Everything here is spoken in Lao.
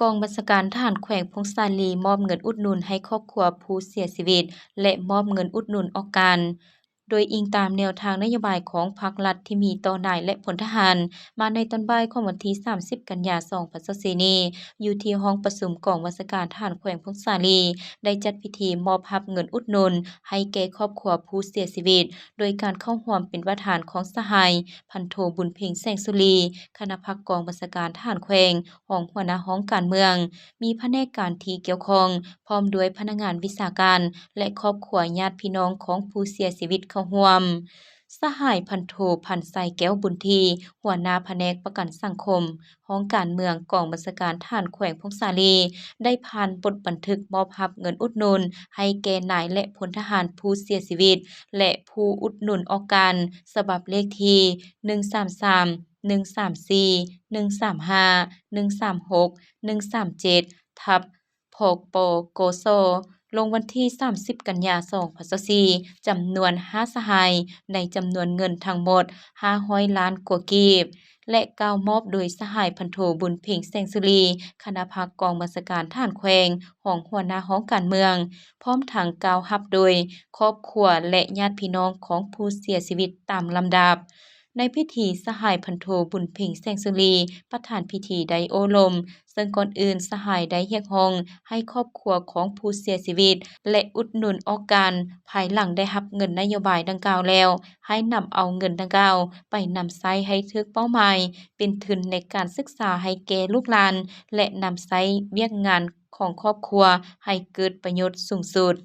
ກອງບັນຊາການທະຫານແຂວງຜົ້ງສາລີ ມອບເງິນອຸດໜູນໃຫ້ຄອບຄົວຜູ້ເສຍຊີວິດ ແລະ ມອບເງິນອຸດໜູນອອກການ ໂດຍອີງຕາມແນວທາງນະໂຍບາຍຂອງພັກລັດທີ່ມີຕໍ່ນາຍ ແລະ ພົນທະຫານ. ມາໃນຕອນບ່າຍຂອງວັນທີສາມສິບ ກັນຍາ ສອງພັນຊາວສີ່ນີ້, ຢູ່ທີ່ຫ້ອງປະຊຸມກອງບັນຊາການທະຫານແຂວງຜົ້ງສາລີ ໄດ້ຈັດພິທີມອບຮັບເງິນອຸດໜູນໃຫ້ແກ່ຄອບຄົວຜູ້ເສຍຊີວິດ ໂດຍການເຂົ້າຮ່ວມເປັນປະທານຂອງສະຫາຍ ພັນໂທ ບຸນເພັງ ແສງສຸລີ ຄະນະພັກກອງບັນຊາການທະຫານແຂວງ, ຮອງຫົວໜ້າຫ້ອງການເມືອງ, ມີພະແນກການທີ່ກ່ຽວຂ້ອງ, ພ້ອມດ້ວຍພະນັກງານວິຊາການ ແລະ ຄອບຄົວຍາດພີ່ນ້ອງຂອງຜູ້ເສຍຊີວິດເຂົ້າຮ່ວມ. ສະຫາຍ ພັນໂທ ພັນໄຊ ແກ້ວບຸນທີ ຫົວໜ້າພະແນກປະກັນສັງຄົມ ຫ້ອງການເມືອງ ກອງບັນຊາການທະຫານແຂວງຜົ້ງສາລີ ໄດ້ຜ່ານບົດບັນທຶກມອບຮັບເງິນອຸດໜູນໃຫ້ແກ່ນາຍ ແລະ ພົນທະຫານຜູ້ເສຍຊີວິດ ແລະ ຜູ້ອຸດໜູນອອກການ ສະບັບເລກທີ ໜຶ່ງສາມສາມ ໜຶ່ງສາມສີ່ ໜຶ່ງສາມຫ້າ ໜຶ່ງສາມຫົກ ໜຶ່ງສາມເຈັດ ທັບ ພກປກສ ລົງວັນທີສາມສິບ ກັນຍາ ສອງພັນຊາວສີ່ ຈຳນວນຫ້າສະຫາຍ ໃນຈຳນວນເງິນທັງໝົດຫ້າຮ້ອຍລ້ານກວ່າກີບ ແລະ ກ່າວມອບໂດຍສະຫາຍ ພັນໂທ ບຸນເພັງ ແສງສຸລີ ຄະນະພັກກອງບັນຊາການທະຫານແຂວງ, ຮອງຫົວໜ້າຫ້ອງການເມືອງ, ພ້ອມທັງກ່າວຮັບໂດຍຄອບຄົວ ແລະ ຍາດພີ່ນ້ອງຂອງຜູ້ເສຍຊີວິດຕາມລຳດັບ. ໃນພິທີ, ສະຫາຍ ພັນໂທ ບຸນເພັງ ແສງສຸລີ ປະທານພິທີໄດ້ໂອ້ລົມ, ເຊິ່ງກ່ອນອື່ນສະຫາຍໄດ້ຮຽກຮ້ອງໃຫ້ຄອບຄົວຂອງຜູ້ເສຍຊີວິດ ແລະ ອຸດໜູນອອກການ ພາຍຫຼັງໄດ້ຮັບເງິນນະໂຍບາຍດັ່ງກ່າວແລ້ວ, ໃຫ້ນຳເອົາເງິນດັ່ງກ່າວໄປນຳໃຊ້ໃຫ້ຖືກເປົ້າໝາຍ, ເປັນທຶນໃນການສຶກສາໃຫ້ແກ່ລູກຫຼານ ແລະ ນຳໃຊ້ວຽກງານຂອງຄອບຄົວໃຫ້ເກີດປະໂຫຍດສູງສຸດ.